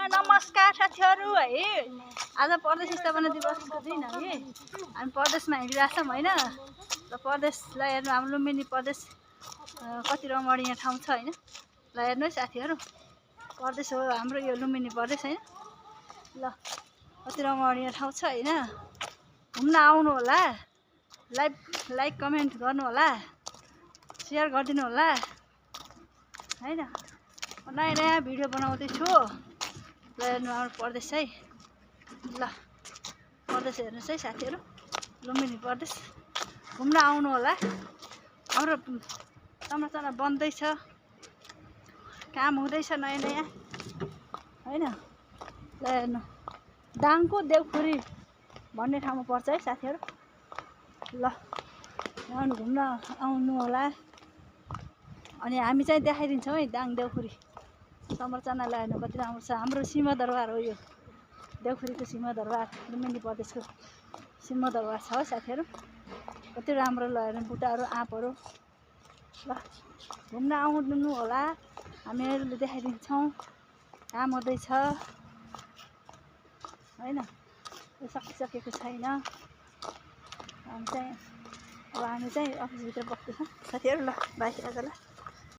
नमस्कार साथीहरू है। आज परदेश स्थापना दिवसको दिन है। हामी परदेशमा हिँडिरहेछौँ होइन। र परदेशलाई हेर्नु हाम्रो लुम्बिनी परदेश कति रमणीय ठाउँ छ होइन। ल हेर्नु है साथीहरू, परदेश हो हाम्रो यो लुम्बिनी परदेश होइन। ल कति रमणीय ठाउँ छ होइन। घुम्न आउनु होला, लाइक कमेन्ट गर्नु होला, सेयर गरिदिनु होला होइन। नयाँ नयाँ भिडियो बनाउँदैछु। ल हेर्नु हाम्रो परदेश है। ल परदेश हेर्नुहोस् है साथीहरू, लुम्बिनी परदेश घुम्न आउनु होला। हाम्रो संरचना बन्दैछ, काम हुँदैछ नयाँ नयाँ होइन। ल हेर्नु दाङको देउखुरी भन्ने ठाउँमा पर्छ है साथीहरू। ल घुम्न आउनु होला। अनि हामी चाहिँ देखाइदिन्छौँ है दाङ देउखुरी संरचनालाई हेर्नु कति राम्रो छ। हाम्रो सिंहदरबार हो यो, देउखुरीको सिंहदरबार, लुम्बिनी प्रदेशको सिंहदरबार छ साथीहरू। कति राम्रो ल हेर्नु, बुट्टाहरू आँपहरू। ल घुम्न आउनु होला, हामीहरूले देखाइदिन्छौँ। काम हुँदैछ होइन, सकिसकेको छैन। हामी चाहिँ अफिसभित्र बस्दैछौँ साथीहरू। ल बाई आजलाई।